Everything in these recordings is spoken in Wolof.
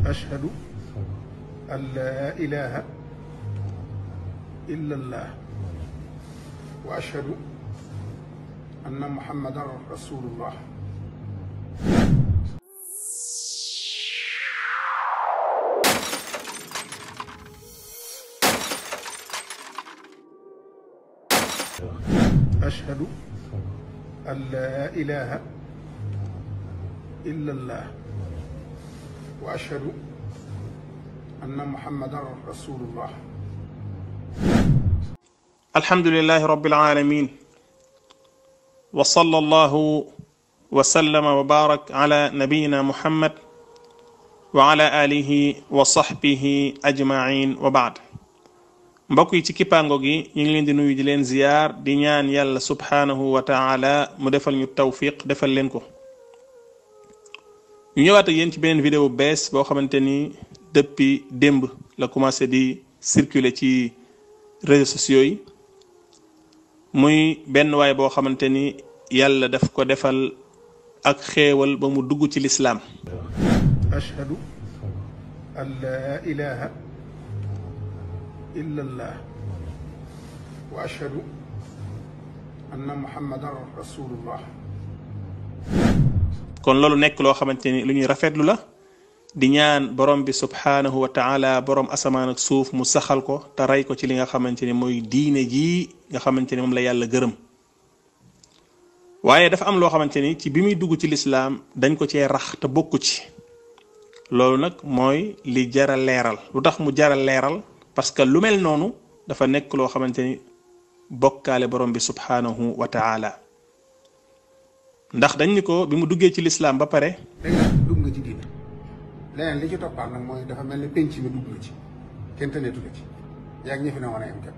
أشهد أن لا إله إلا الله وأشهد أن محمدا رسول الله. أشهد أن لا إله إلا الله وأشهد أن محمدا رسول الله. الحمد لله رب العالمين وصلى الله وسلم وبارك على نبينا محمد وعلى آله وصحبه أجمعين وبعد. mbokk yi ci kippaango gi ñu ngi leen di nuyu di leen ziyaar di ñaan yàlla subhanahu wa taala mu defal ñu tawfiq defal leen ko. ñu ñëwaat ak yéen ci beneen vidéo bees boo xamante ni depuis démb la commencé di circuler ci réseaux sociaux yi muy benn waay boo xamante ni yàlla daf ko defal ak xéewal ba mu dugg ci lislaam. ashhadu an la ilaha إلا الله وأشهد أن محمدا رسول الله. kon loolu nekk loo xamante ni lu ñuy rafetlu la di ñaan borom bi subhanahu wa taala borom asamaan ak suuf mu saxal ko te rey ko ci li nga xamante ni mooy diine jii nga xamante ni moom la yàlla gërëm. waaye dafa am loo xamante ni ci bi muy dugg ci lislaam dañ ko cee rax te bokku ci loolu nag mooy li jara leeral. lu tax mu jara leeral parce que lu mel noonu dafa nekk loo xamante ni bokkaale borom bi subhanahu wa taala. ndax dañ ni ko bi mu duggee ci lislaam ba pare. léegi dugg nga ci diine leneen li ci toppaat nag mooy dafa mel ni penc mi dugg nga ci kenn tëneetu la ci yàgg ñi fi ne woon a yem kat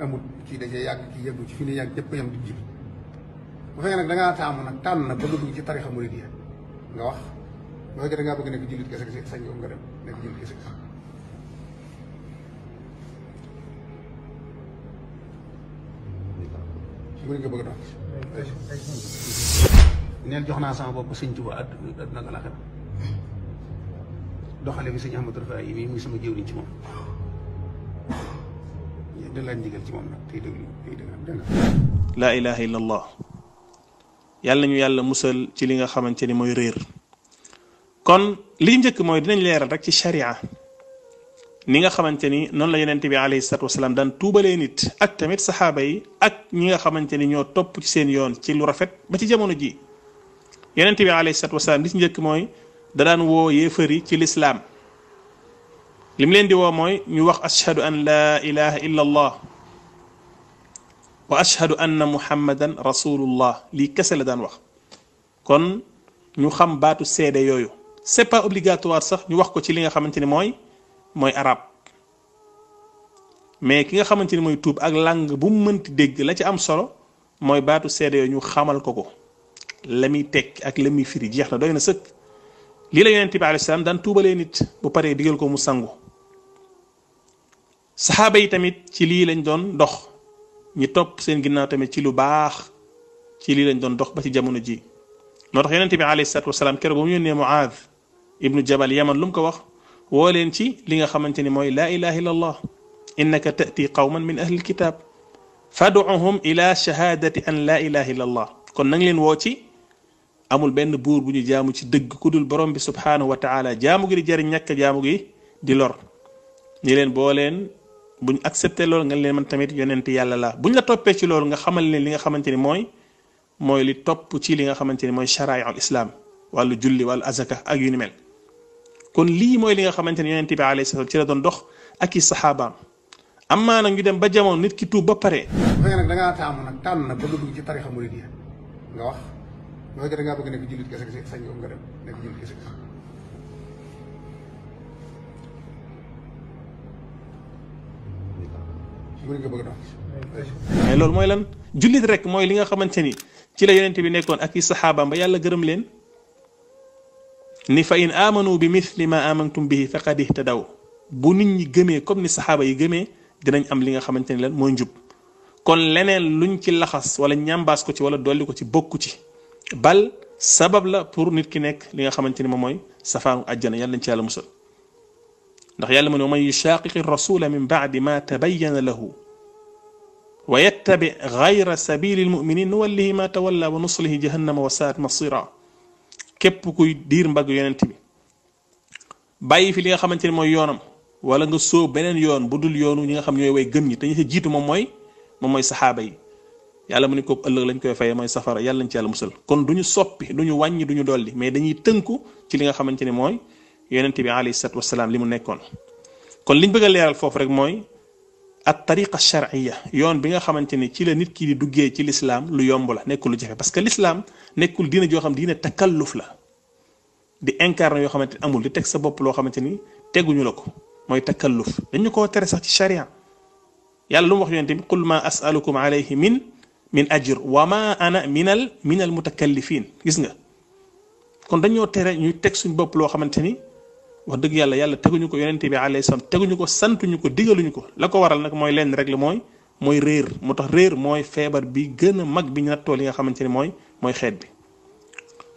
amul kii dajee yàgg kii yëggu ci fi ne yàgg ñëpp yem di jib bu fekkee nag da ngaa taamu nag tànn nag ba nga dugg ci tarixa muridiyya nga wax bu fekkee da ngaa bëgg nekk jullit kese kese sañ nga dem nekk jullit kese kese. nga bëgg a doon neen jox naa sama bopp sëñ Tuubaa àdduna ak àllaaxira doxale bi sëñ Ahmadou Rafaay yi muy sama jëwriñ ci moom da laaj ndigal ci moom nag tey déglu tey dégg laa ilaha illa allah. yàlla ñu yàlla musal ci li nga xamante ni mooy réer. kon li njëkk mooy dinañ leeral rek ci sharia ni nga xamante ni noonu la yonent bi alayhi salaatu wasalaam daan tuubalee nit ak tamit saxaaba yi ak ñi nga xamante ni ñoo topp ci seen yoon ci lu rafet ba ci jamono ji. yonent bi alayhi salaatu wasalaam li ci njëkk mooy da daan woo yéefari ci lislaam li mu leen di woo mooy ñu wax ashhadu an laa ilaha illa allah wa ashhadu anna muhammadan rasulullah lii kese la daan wax. kon ñu xam baatu seede yooyu c'est pas obligatoire sax ñu wax ko ci li nga xamante ni mooy arab mais ki nga xamante ni mooy tuub ak langue bu mu mënti dégg la ci am solo mooy baatu seede yooyu ñu xamal ko la muy tekki ak la muy firi jeex na doy na sëkk. lii la yonent bi alayhi salaam daan tuubalee nit bu paree digal ko mu sangu. saxaaba yi tamit ci lii lañ doon dox ñi topp seen ginnaaw tamit ci lu baax ci lii lañ doon dox ba ci jamono ji. moo tax yonent bi alayhi salaatu wasalaam keroog ba mu yónnee Muaad ibnu Jabal Yaman lu mu ko wax woo leen ci li nga xamante ni mooy laa ilaha illa allah innaka ta'ti qawman min ahli alkitab fad'uhum ila shahadati an laa ilaha illa allah. kon nang leen woo ci amul benn buur bu ñu jaamu ci dëgg ku dul borom bi subhanahu wa taala jaamu gi di jëriñ ñàkk jaamu gi di lor ñi leen boo leen buñ accepté loolu nga leen man tamit yonent yàlla la buñ la toppee ci loolu nga xamal leen li nga xamante ni mooy li topp ci li nga xamante ni mooy sharaa'u al islam wàllu julli wàllu azaka ak yu ni mel. kon lii mooy li nga xamante ni yonent bi alayhi salaam ci la doon dox ak i saxaabaam. amaa nag ñu dem ba jamono nit ki tuub ba pare. bu fekkee nag da ngaa taamu nag tànn nag ba nga dugg ci tarixa muridiyya nga wax bu fekkee da ngaa bëgg nekk jullit kese kese sañ nga dem nekk jullit kese kese. nga bëgg a doon mais loolu mooy lan jullit rek mooy li nga xamante ni ci la yonent bi nekkoon ak i saxaabaam ba yàlla gërëm leen ni fa in amanu bi mithli ma amantum bihi faqad ihtadaw bu nit ñi gëmee comme ni saxaaba yi gëmee dinañ am li nga xamante ni lan mooy njub. kon leneen luñ ci laxas wala ñambaas ko ci wala dolli ko ci bokku ci bal sabab la pour nit ki nekk li nga xamante ni moom mooy safaanu àjjana yàlla nañ ci yàlla musal ndax yàlla mu ne man yushaqiqi rasula min ba'di ma tabayyana lahu wa yattabi ghayra sabili almuminin nuwallihi ma tawalla wa nuslihi jahannama wa saat masira képp kuy diir mbagg yonent bi bàyyi fi li nga xamante ni mooy yoonam wala nga sóob beneen yoon bu dul yoonu ñi nga xam ñooy way gëm ñi te ñu ci jiitu moom mooy saxaaba yi yàlla mu ne kooku ëllëg lañ koy faye mooy safara yàlla nañ ci yàlla musal kon duñu soppi duñu wàññi duñu dolli mais dañuy tënku ci li nga xamante ni mooy yonent bi alayhi salaatu wasalaam li mu nekkoon kon liñ bëgg a leeral foofu rek mooy at tariqa shar'iyya yoon bi nga xamante ni ci la nit ki di duggee ci l'islam lu yomb la nekkul lu jafe parce que l'islam nekkul diina joo xam diina takalluf la di incarné yoo xamante ni amul di teg sa bopp loo xamante ni teguñu la ko mooy takalluf dañu koo tere sax ci sharia yàlla lu mu wax yonent bi qul ma as'alukum alayhi min ajr wa ma ana minal mutakallifin gis nga kon dañoo tere ñuy teg suñ bopp loo xamante ni wax dëgg yàlla teguñu ko yonent bi alayhi salaam teguñu ko santuñu ko digaluñu ko la ko waral nag mooy lenn rek la mooy réer moo tax réer mooy feebar bi gën a mag bi ñu nattoo li nga xamante ni mooy xeet bi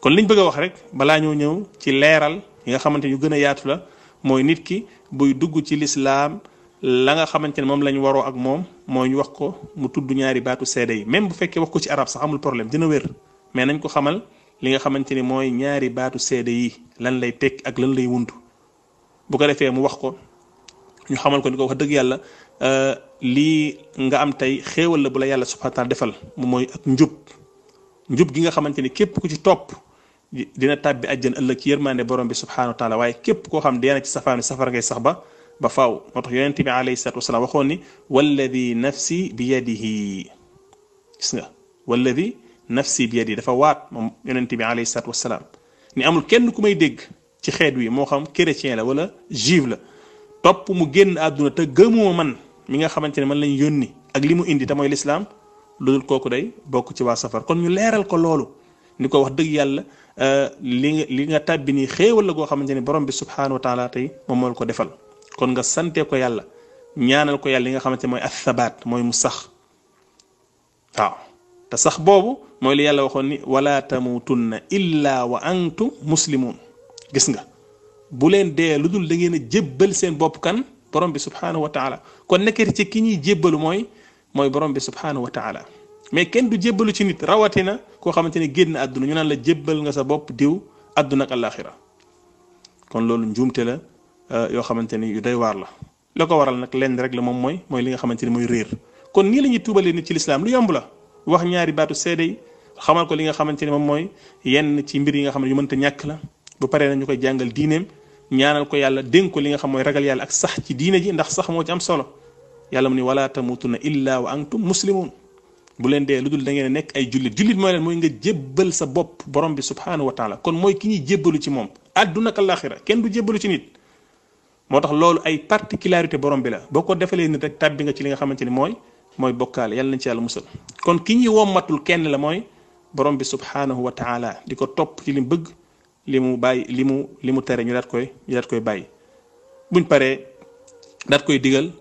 kon liñ bëgg a wax rek balaa ñoo ñëw ci leeral yi nga xamante ñu gën a yaatu la mooy nit ki buy dugg ci lislaam la nga xamante ne moom lañ waroo ak moom mooy ñu wax ko mu tudd ñaari baatu seede yi même bu fekkee wax ko ci arab sax amul problème dina wér mais nañ ko xamal li nga xamante ni mooy ñaari baatu seede yi lan lay tekki ak lan lay wundu bu ko defee mu wax ko ñu xamal ko ni ko wax dëgg yàlla lii nga am tey xéewal la bu la yàlla subhanahu wa ta'ala defal mu mooy ak njub gi nga xamante ni képp ku ci topp dina tàbbi àjjana ëllëg ci yërmande borom bi subhanahu wa ta'ala waaye képp koo xam deena ci safaanu safara ngay sax ba faaw moo tax yonent bi alayhi salatu wasalaam waxoon ni walladi nafsi bi yadihi gis nga walladi nafsi bi yadihi dafa waat moom yonent bi alayhi salatu wasalaam ni amul kenn ku may dégg ci xeet wi moo xam chrétien la wala juif la topp mu génn àdduna te gëmuma man mi nga xamante ne man lañ yónni ak li mu indi te mooy lislaam lu dul kooku day bokk ci waa safar kon ñu leeral ko loolu ni ko wax dëgg yàlla li nga tàbbi nii xéewal la goo xamante ne borom bi subhanahu wa taala tey moom moo ko defal kon nga sante ko yàlla ñaanal ko yàlla li nga xamante ne mooy athabaat mooy mu sax waaw te sax boobu mooy li yàlla waxoon ni wala tamutunna illa wa antum muslimun gis nga bu leen dee lu dul da ngeen a jébbal seen bopp kan borom bi subhanahu wa taala kon nekkati ci ki ñuy jébbalu mooy borom bi subhanahu wa taala mais kenn du jébbalu ci nit rawatina koo xamante ne génn àdduna ñu naan la jébbal nga sa bopp diw àdduna ak alaxira kon loolu njuumte la yoo xamante ni yu doy waar la ko waral nag lenn rek la moom mooy li nga xamante ni mooy réer kon nii la ñuy tuubalee nit ci lislaam lu yomb la wax ñaari baatu seede yi xamal ko li nga xamante ni moom mooy yenn ci mbir yi nga xam ne yu mënta ñàkk la bu paree na ñu koy jàngal diineem ñaanal ko yàlla dénk ko li nga xam mooy ragal yàlla ak sax ci diine ji ndax sax moo ci am solo yàlla mu ni wala tamutunna illa wa antum muslimun bu leen dee lu dul da ngeen nekk ay jullit mooy leen mooy nga jébbal sa bopp borom bi subhanahu wa taala kon mooy ki ñuy jébbalu ci moom àdduna ak alaxira kenn du jébbalu ci nit moo tax loolu ay particularité borom bi la boo ko defalee nit rek tàbbi nga ci li nga xamante ni mooy bokkaale yàlla nañ ci yàlla musal kon ki ñuy wommatul kenn la mooy borom bi subhanahu wa taala di ko topp ci li mu bëgg li mu bàyyi li mu tere ñu daat koy bàyyi buñ paree daat koy digal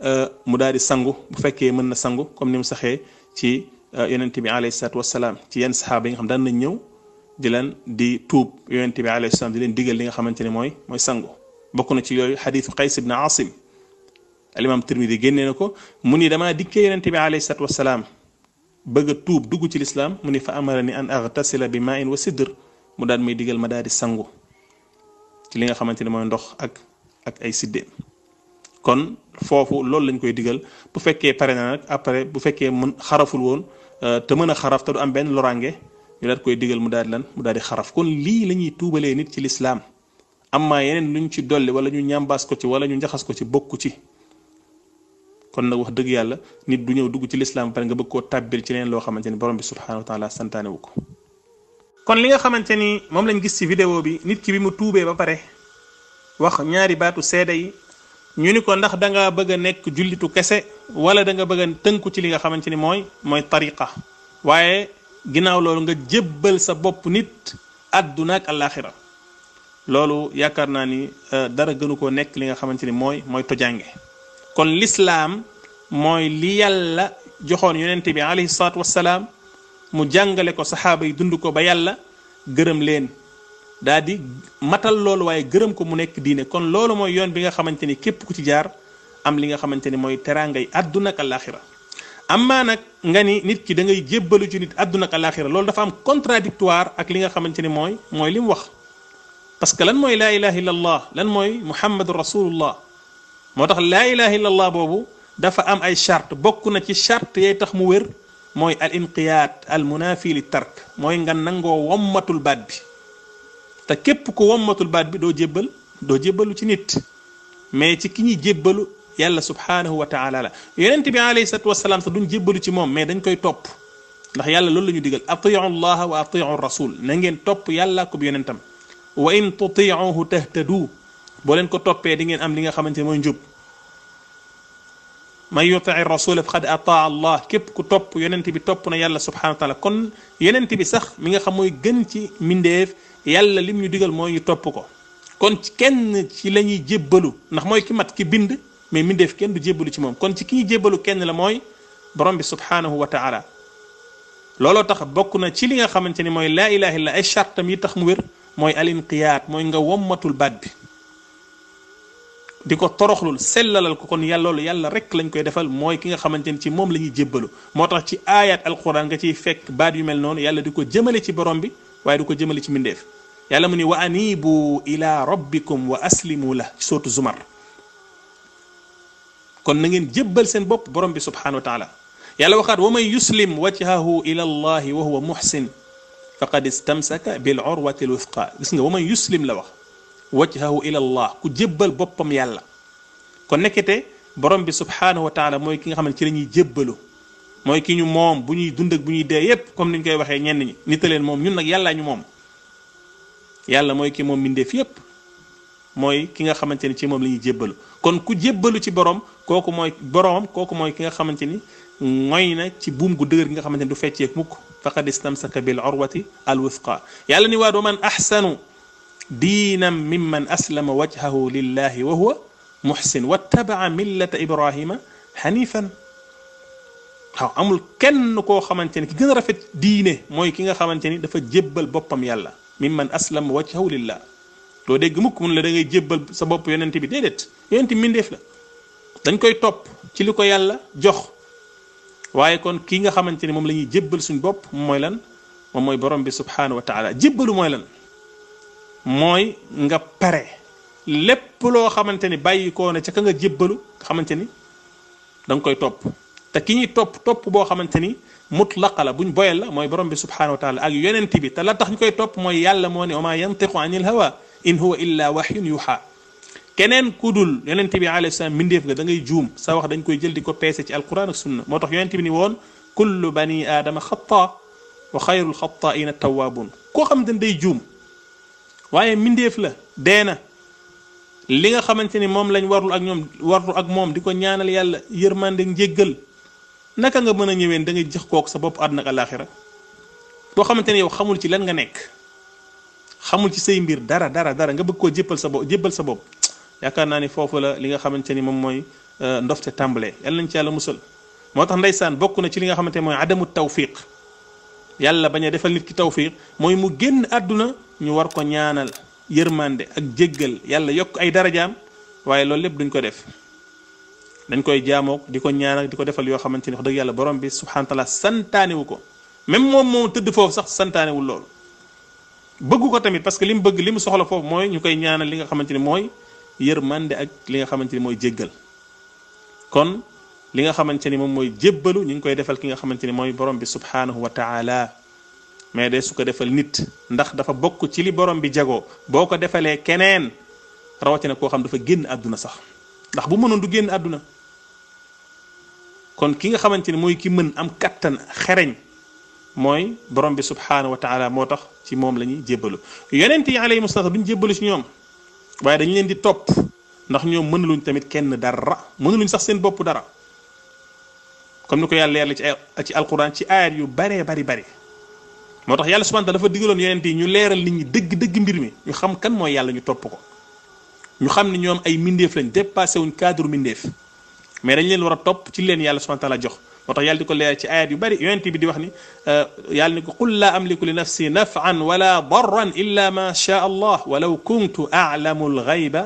mu daal di sangu bu fekkee mën na sangu comme ni mu saxee ci yonent bi alayhi salaatu wasalaam ci yenn saxaaba yi nga xam daan nañ ñëw di leen di tuub yonent bi alayhi salaam di leen digal li nga xamante ne mooy sangu bokk na ci yooyu xadiisu Qays ibn Asim alimam Tirmidi génnee na ko mu ni damaa dikkee yonent bi alayhi salaatu wasalaam bëgg a tuub dugg ci lislaam mu ni fa amara ni an aghtasila bi ma'in wa sidr mu daal may digal ma daal di sangu ci li nga xamante ne mooy ndox ak ay siddéem kon foofu loolu lañ koy digal bu fekkee pare na nag après bu fekkee mën xaraful woon te mën a xaraf te du am benn loraange ñu daal koy digal mu daal di xaraf kon lii la ñuy tuubalee nit ci lislaam amma yeneen luñ ci dolli wala ñu ñambaas ko ci wala ñu njaxas ko ci bokku ci kon nag wax dëgg yàlla nit du ñëw dugg ci lislaam pare nga bëgg koo tàbbil ci leen loo xamante ni borom bi subhanahu wa taala santaane wu ko kon li nga xamante ni moom lañ gis ci vidéo bi nit ki bi mu tuubee ba pare wax ñaari baatu seede yi ñu ni ko ndax da nga bëgg a nekk jullitu kese wala da nga bëgg a tënku ci li nga xamante ni mooy tariqa waaye ginnaaw loolu nga jébbal sa bopp nit àdduna ak alaxira loolu yaakaar naa ni dara gënu koo nekk li nga xamante ni mooy tojange kon lislaam mooy li yàlla joxoon yonente bi alayhi salaatu wassalaam mu jàngale ko saxaaba yi dund ko ba yàlla gërëm leen daal di matal loolu waaye gërëm ko mu nekk diine kon loolu mooy yoon bi nga xamante ni képp ku ci jaar am li nga xamante ni mooy teraangay àdduna ak alaxira amma nag nga ni nit ki da ngay jébbalu ci nit àdduna ak alaxira loolu dafa am contradictoire ak li nga xamante ni mooy li mu wax parce que lan mooy laa ilaha illa allah lan mooy muhammadu rasulullah moo tax laa ilaha illa allah boobu dafa am ay charte bokk na ci charte yay tax mu wér mooy al inqiyaat al munafi li tark mooy nga nangoo wommatul baat bi te képp ko wommatul baat bi doo jébbalu ci nit mais ci ki ñuy jébbalu yàlla subhanahu wa taala la yonent bi alayhi salatu wasalaam sax duñ jébbalu ci moom mais dañ koy topp ndax yàlla loolu la ñu digal atiu allaha wa atiu rasul na ngeen topp yàlla ko bi yonentam wa in tutiuhu tahtadu boo leen ko toppee di ngeen am li nga xamante ne mooy njub man yutii rasula faqad ataa allah képp ku topp yonent bi topp na yàlla subhanahu wa taala kon yonent bi sax mi nga xam mooy gën ci mindeef yàlla lim ñu digal mooy ñu topp ko kon ci kenn ci la ñuy jébbalu ndax mooy ki mat ki bind mais mindeef kenn du jébbalu ci moom kon ci ki ñuy jébbalu kenn la mooy borom bi subhanahu wa taala looloo tax bokk na ci li nga xamante ni mooy laa ilaha illa ay chartam yi tax mu wér mooy al inqiyaat mooy nga wommatul baat bi di ko toroxlul sellalal ko kon yàlla loolu yàlla rek lañ koy defal mooy ki nga xamante ni ci moom la ñuy jébbalu moo tax ci ayat alquran nga ciy fekk baat yu mel noonu yàlla di ko jëmale ci borom bi waaye du ko jëmale ci mindeef yàlla mu ni wa anibu ila rabbikum wa aslimu la ci sootu zumar kon na ngeen jébbal seen bopp borom bi subhanahu wa taala yàlla waxaat wa man yuslim wajhahu ila allahi wa huwa muhsin faqad istamsaka bil urwati al wuthqa gis nga wa man yuslim la wax wajhahu ila allah ku jébbal boppam yàlla kon nekkete borom bi subhanahu wa taala mooy ki nga xam ne ci la ñuy jébbalu mooy ki ñu moom bu ñuy dund ak bu ñuy dee yépp comme ni ñu koy waxee ñenn ñi nitaleen moom ñun nag yàllaa ñu moom yàlla mooy ki moom mindeef yépp mooy ki nga xamante ni ci moom la ñuy jébbalu kon ku jébbalu ci borom kooku mooy boromam kooku mooy ki nga xamante ni mooy na ci buum gu dëgër gi nga xamante ni du fecceek mukk faqad istamsaka bil urwati al wuthqa yàlla ni waa doo man ahsanu diinam mimman aslama wajhahu lillahi wa huwa muhsin wattabaa millata ibrahima hanifan waaw amul kenn koo xamante ni ki gën a rafet diine mooy ki nga xamante ni dafa jébbal boppam yàlla mimman aslama wajhahu lillah doo dégg mukk mun la da ngay jébbal sa bopp yonent bi déedéet yonent bi mindeef la dañ koy topp ci li ko yàlla jox waaye kon kii nga xamante ni moom la ñuy jébbal suñ bopp mooy lan moom mooy borom bi subhanahu wa taala jébbalu mooy lan mooy nga pare lépp loo xamante ni bàyyi koo na ca ka nga jébbalu nga xamante ni da nga koy topp te ki ñuy topp boo xamante ni mutlaqa la buñ boyal la mooy borom bi subhanahu wa taala ak yonent bi te la tax ñu koy topp mooy yàlla moo ne wa ma yantiqu anil hawa in huwa illa wahyun yuha keneen ku dul yonent bi alayhi salaam mindeef nga da ngay juum sa wax dañ koy jël di ko peese ci alquran ak sunna moo tax yonent bi ni woon kullu bani aadama xata wa xayrul xataaina tawaabuun koo xamante ni day juum waaye mindeef la dee na li nga xamante ni moom lañ warlu ak moom di ko ñaanal yàlla yërmande njéggal naka nga mën a ñëween da ngay jox kooku sa bopp àdduna ak alaxira boo xamante ni yow xamul ci lan nga nekk xamul ci say mbir dara nga bëgg koo jébbal sa bopp yaakaar naa ni foofu la li nga xamante ni moom mooy ndofte tàmbalee yàlla nañ ci yàlla musal moo tax ndeysaan bokk na ci li nga xamante ni mooy adamu tawfiq yàlla bañ a defal nit ki tawfiq mooy mu génn àdduna ñu war ko ñaanal yërmande ak jéggal yàlla yokk ay darajaam waaye loolu lépp duñ ko def dañ koy jaamook di ko ñaanal di ko defal yoo xamante ni wax dëgg yàlla borom bi subhanahu wa taala santaanewu ko même moom tëdd foofu sax santaanewul loolu bëggu ko tamit parce que li mu bëgg li mu soxla foofu mooy ñu koy ñaanal li nga xamante ni mooy yërmande ak li nga xamante ni mooy jéggal kon li nga xamante ni moom mooy jébbalu ñu ngi koy defal ki nga xamante ni mooy borom bi subhanahu wa taala mais de su ko defal nit ndax dafa bokk ci li borom bi jagoo boo ko defalee keneen rawatina koo xam dafa génn àdduna sax ndax bu mënoon du génn àdduna kon ki nga xamante ni mooy ki mën am kattan xereñ mooy borom bi subhanahu wa taala moo tax ci moom la ñuy jébbalu yonent yi alayhimu salaam duñ jébbalu ci ñoom waaye dañu leen di topp ndax ñoom mënuluñ tamit kenn dara mënuluñ sax seen bopp dara comme ni ko yàlla leeral ci alquran ci ayat yu bari moo tax yàlla subhanahu wa taala dafa digaloon yonent yi ñu leeral nit ñi dëgg mbir mi ñu xam kan mooy yàlla ñu topp ko ñu xam ne ñoom ay mindeef lañ dépassé wuñ cadre mindeef mais dañ leen war a topp ci leen yàlla subhanahu wa taala jox moo tax yàlla di ko leer ci ayat yu bari yonent bi di wax ni yàlla ni ko qul laa amliku li nafsi naf'an wala darran illa ma sha allah walaw kuntu a'lamu al-ghayba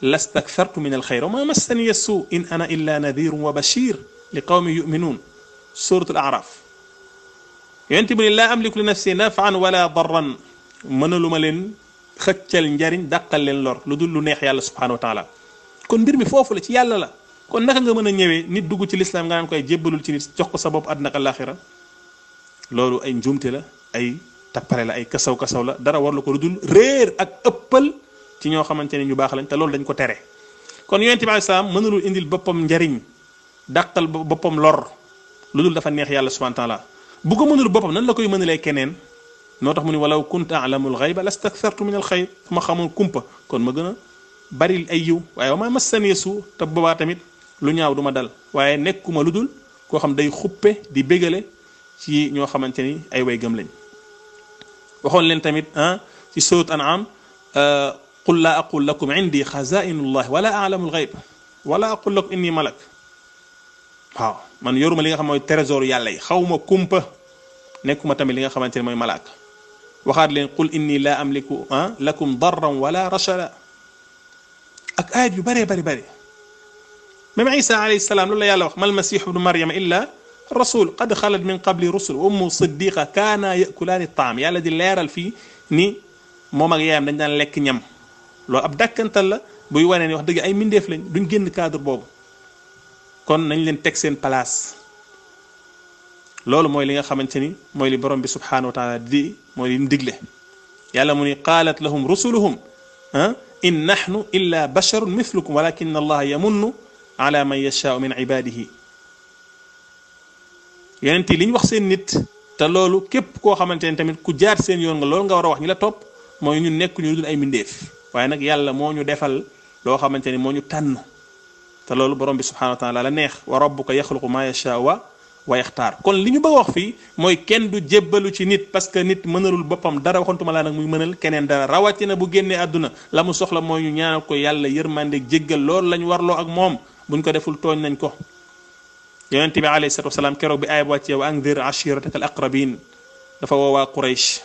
lastakthartu min al-khayr wa ma massani as-su in ana illa nadhirun wa bashir li qawmin yu'minun suratul a'raf yonent bi ni laa amliku li nafsi naf'an wala darran mënaluma leen xëccal njariñ dàqal leen lor lu dul lu neex yàlla subhanahu wa taala kon mbir mi foofu la ci yàlla la kon naka nga mën a ñëwee nit dugg ci lislaam nga naan koy jébbalul ci nit jox ko sa bopp àddina ak àllaaxira loolu ay njuumte la ay tappale la ay kasaw-kasaw la dara war la ko lu dul réer ak ëppal ci ñoo xamante ne ñu baax lañ te loolu dañ ko tere kon yonent bi alayhi salaam mënulul indil boppam njariñ dàqal boppam lor lu dul dafa neex yàlla subhanahu wa taala bu ko mënul boppam nan la koy mënalee keneen noo tax mu ni walaw kuntu a'lamul ghayba lastakthartu min al xayr su ma xamoon kumpa kon ma gën a bari ay yiw waaye wa ma massani su te boobaa tamit lu ñaaw du ma dal waaye nekkuma lu dul koo xam day xuppe di bégale ci ñoo xamante ni ay way gëm lañ waxoon leen tamit ci surat an'am qul la aqul lakum indi xazainullah wala a'lamu al-ghayb wala aqul lakum inni malak waaw man yoruma li nga xam mooy trésor yàlla yi xawma kumpa nekkuma tamit li nga xamante ne mooy malaak waxaat leen qul inni la amliku lakum darran wala rashada ak ayat yu bëree bëri même Isa alayhi salaam loolu la yàlla wax mal masihu ibnu maryama illa rasul qad xalat min qabli rusul wa ummu siddiqa kaana yakulaani taam yàlla di leeral fii ni moom ak yaayam dañ daan lekk ñam loolu ab dàkkantal la buy wane ni wax dëgg ay mindeef lañ duñ génn cadre boobu kon nañ leen teg seen place loolu mooy li nga xamante ni mooy li borom bi subhanahu wa taala di mooy li mu digle yàlla mu ni qaalat lahum rusuluhum in nahnu illa basharun mithlukum walakin allaha yamunnu ala man yashaau min ibadihi yonent yi li ñu wax seen nit te loolu képp koo xamante ne tamit ku jaar seen yoon nga loolu nga war a wax ñi la topp mooy ñun nekk ñu dul ay mindeef waaye nag yàlla moo ñu defal loo xamante ni moo ñu tànn te loolu borom bi subhanahu wa taala la neex wa rabbuka yaxluqu ma yashaau wa yaxtaar kon li ñu bëgg a wax fii mooy kenn du jébbalu ci nit parce que nit mënalul boppam dara waxantuma laa nag muy mënal keneen dara rawatina bu génnee àdduna la mu soxla mooy ñu ñaanal ko yàlla yërmande jéggal loolu lañ warloo ak moom buñ ko deful tooñ nañ ko yonent bi alayhi salatu wasalaam keroog bi aaya bu wàccee wa andir ashirataka al aqrabin dafa woowaa Quraysh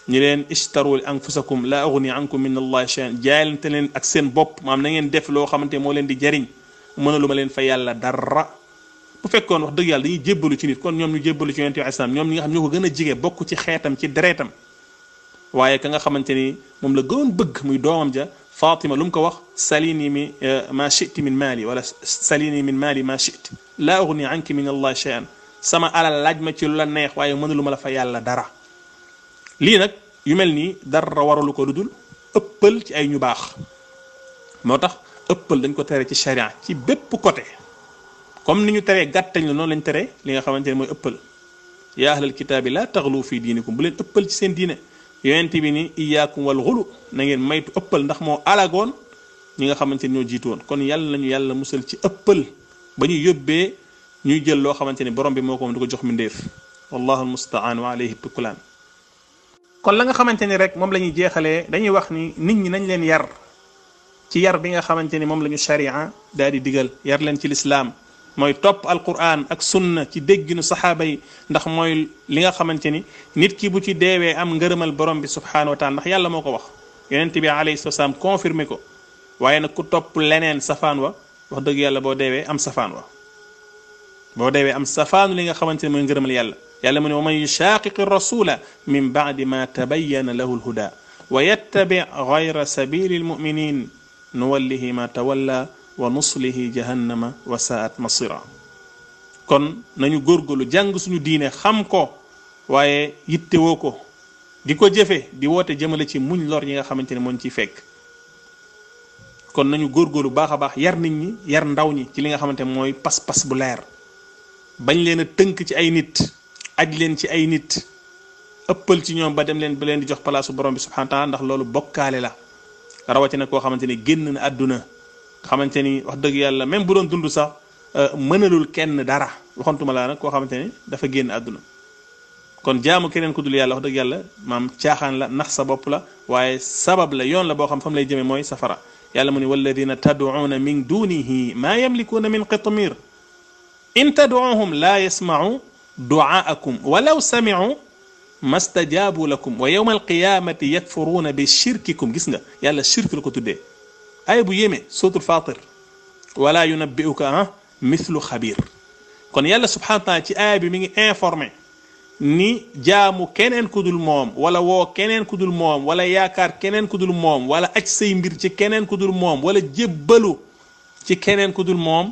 ñi leen ishtaru li anfusakum la ughni ankum min allahi shay'an jaayalante leen ak seen bopp maam na ngeen def loo xamante moo leen di jariñ mënaluma leen fa yàlla dara bu fekkoon wax dëgg yàlla dañuy jébbalu ci nit kon ñoom ñu jébbalu ci yonent bi islam ñoom ñi nga xam ñoo ko gën a jige bokk ci xeetam ci dereetam waaye ka nga xamante ni moom la gënoon bëgg muy doomam ja Fatima lu mu ko wax salini mi ma shi'ti min maali wala salini min maali ma shi'ti laa ughni anki min allah shay'an sama alal laaj ma ci lu la neex waaye mënaluma la fa yàlla dara lii nag yu mel nii dara waralu ko lu dul ëppal ci ay ñu baax moo tax ëppal dañ ko tere ci sharia ci bépp côté comme ni ñu teree gàttañ la noonu lañ tere li nga xamante ne mooy ëppal yaa ahlal kitaabi laa taxlu fii diinikum bu leen ëppal ci seen diine yonent bi ni iyaakum wal xulu na ngeen maytu ëppal ndax moo alagoon ñi nga xamante ni ñoo jiitu woon kon yàlla nañu yàlla musal ci ëppal ba ñu yóbbee ñuy jël loo xamante ni borom bi moo ko moom di ko jox mindeef wallahu almustaan wa alayhi tukulaan kon la nga xamante ni rek moom la ñuy jeexalee dañuy wax ni nit ñi nañ leen yar ci yar bi nga xamante ni moom la ñu sharia daal di digal yar leen ci lislaam mooy topp alquran ak sunna ci dégginu saxaaba yi ndax mooy li nga xamante ni nit ki bu ci deewee am ngërëmal borom bi subhanahu wa taala ndax yàlla moo ko wax yonent bi alayhi salaam confirmé ko waaye nag ku topp leneen safaan wa wax dëgg yàlla boo deewee am safaan wa boo deewee am safaanu li nga xamante ni mooy ngërëmal yàlla yàlla mu ne wa man yushaqiqi rasula min ba'di ma tabayyana lahu alhuda wa yattabi ghayra sabili almuminin nuwallihi ma tawalla wa nuslihi jahannama wa saat masira kon nañu góorgóorlu jàng suñu diine xam ko waaye yittewoo ko di ko jëfe di woote jëmale ci muñ lor yi nga xamante ne mooñ ciy fekk kon nañu góorgóorlu baax a baax yar nit ñi yar ndaw ñi ci li nga xamante ne mooy pas-pas bu leer bañ leen a tënk ci ay nit aj leen ci ay nit ëppal ci ñoom ba dem leen ba leen di jox palaasu borom bi subhanahu wa taala ndax loolu bokkaale la rawatina koo xamante ni génn na àdduna xamante ni wax dëgg yàlla même bu doon dund sax mënalul kenn dara waxantuma laa nag koo xamante ni dafa génn àdduna kon jaamu keneen ku dul yàlla wax dëgg yàlla maam caaxaan la nax sa bopp la waaye sabab la yoon la boo xam fam lay jëme mooy safara yàlla mu ni walladina tad'una min dunihi maa yamlikuuna min qitmir in tad'uuhum laa yasma'u du'aakum walaw sami'u mastajaabu lakum wa yawma alqiyamati yakfuruuna bi shirkikum. gis nga yàlla shirk la ko tuddee ay bu yéeme suratul Fatir wala yunabbi'uka mithlu xabir. kon yàlla subhanahu wa taala ci aaya bi mi ngi informé ni jaamu keneen ku dul moom wala woo keneen ku dul moom wala yaakaar keneen ku dul moom wala aj say mbir ci keneen ku dul moom wala jébbalu ci keneen ku dul moom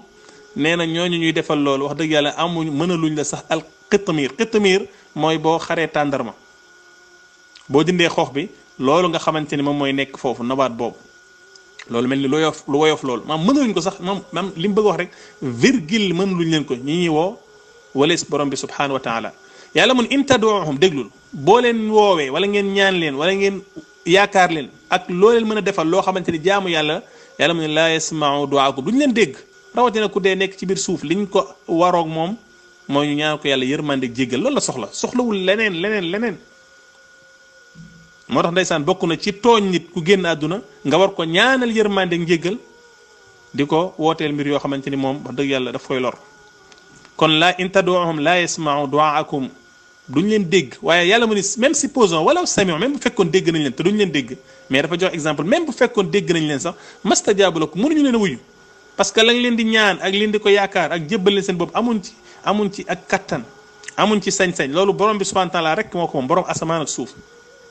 nee na ñooñu ñuy defal loolu wax dëgg yàlla amuñ mënaluñ la sax al qitmir mooy boo xaree tàndarma boo dindee xoox bi loolu nga xamante ni moom mooy nekk foofu nabaat boobu loolu mel ni lu woyof loolu maam mënaluñ ko sax maam li mu bëgg wax rek virgule mënaluñ leen ko ñi ñuy woo walees borom bi subhanahu wa taala. yàlla mun in tad'uuhum déglul boo leen woowee wala ngeen ñaan leen wala ngeen yaakaar leen ak loo leen mën a defal loo xamante ni jaamu yàlla mu ne laa yasma'u du'aakum duñ leen dégg rawatina ku dee nekk ci biir suuf liñ ko waroog moom mooy ñu ñaan ko yàlla yërmande jéggal loolu la soxlawul leneen moo tax ndeysaan bokk na ci tooñ nit ku génn àdduna nga war ko ñaanal yërmande jéggal di ko wooteel mbir yoo xamante ni moom wax dëgg yàlla daf koy lor. kon la in tad'uuhum laa yasma'u du'aakum duñ leen dégg waaye yàlla mu ni même supposons wala sami'u même bu fekkoon dégg nañ leen te duñ leen dégg mais dafa jox exemple même bu fekkoon dégg nañ leen sax mastajaabu lakum mënuñu leen a wuyu parce que lañ leen di ñaan ak leen di ko yaakaar ak jébbal leen seen bopp amuñ ci ak kattan amuñ ci sañ-sañ loolu borom bi subhanahu wa ta'ala rek moo ko moom borom asamaan ak suuf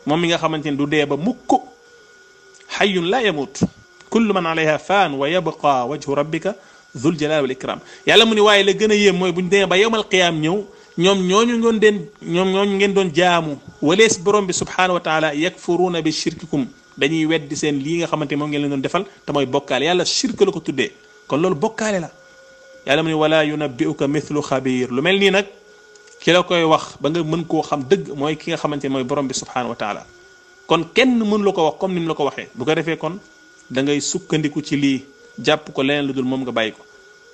moom mi nga xamante ni du dee ba mukk hayyun la yamut kullu man alayha faan wa yabqa wajhu rabbika dhul jalali wal ikram. yàlla mu ni waaye la gën a yéem mooy bu ñu demee ba yawmal qiyaam ñëw ñoom ñooñu ngeen doon jaamu walees borom bi subhanahu wa ta'ala yakfuruuna bi shirkikum dañuy weddi seen lii nga xamante moom ngeen leen doon defal te mooy bokkaale yàlla shirk la ko tuddee kon loolu bokkaale la. yàlla mu ni wala yunabbi'uka mithlu xabir lu mel nii nag ki la koy wax ba nga mën koo xam dëgg mooy ki nga xamante ne mooy borom bi subhanahu wa taala kon kenn mënu la ko wax comme ni mu la ko waxee bu ko defee kon da ngay sukkandiku ci lii jàpp ko leneen lu dul moom nga bàyyi ko.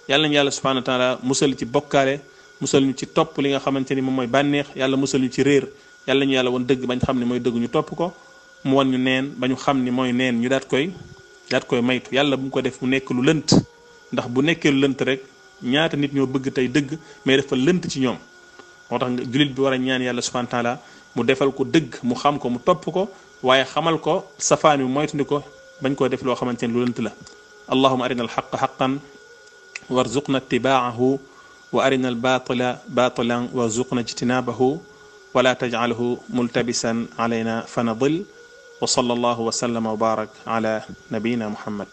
yàlla nañu yàlla subhanahu wa taala musal ci bokkaale musal ñu ci topp li nga xamante ni moom mooy bànneex yàlla musal ñu ci réer yàlla ñu yàlla woon dëgg bañ xam ne mooy dëgg ñu topp ko mu wan ñu neen ba ñu xam ni mooy neen ñu daat koy maytu yàlla bu mu ko def mu nekk lu lënt ndax bu nekkee lu lënt rek ñaata nit ñoo bëgg tey dëgg mais dafa lënt ci ñoom moo tax jullit bi war a ñaan yàlla subhanahu wa taala mu defal ko dëgg mu xam ko mu topp ko waaye xamal ko safaan bi moytundi ko bañ koo def loo xamante ne lu lënt la allahuma arina alxaqa xaqan warzuqna ittibaahu wa arina albatila batilan warzuqna ijtinabahu wala tajcalhu multabisan alayna fanadil wa sallallahu wa sallama wa barak ala nabiyina muhammad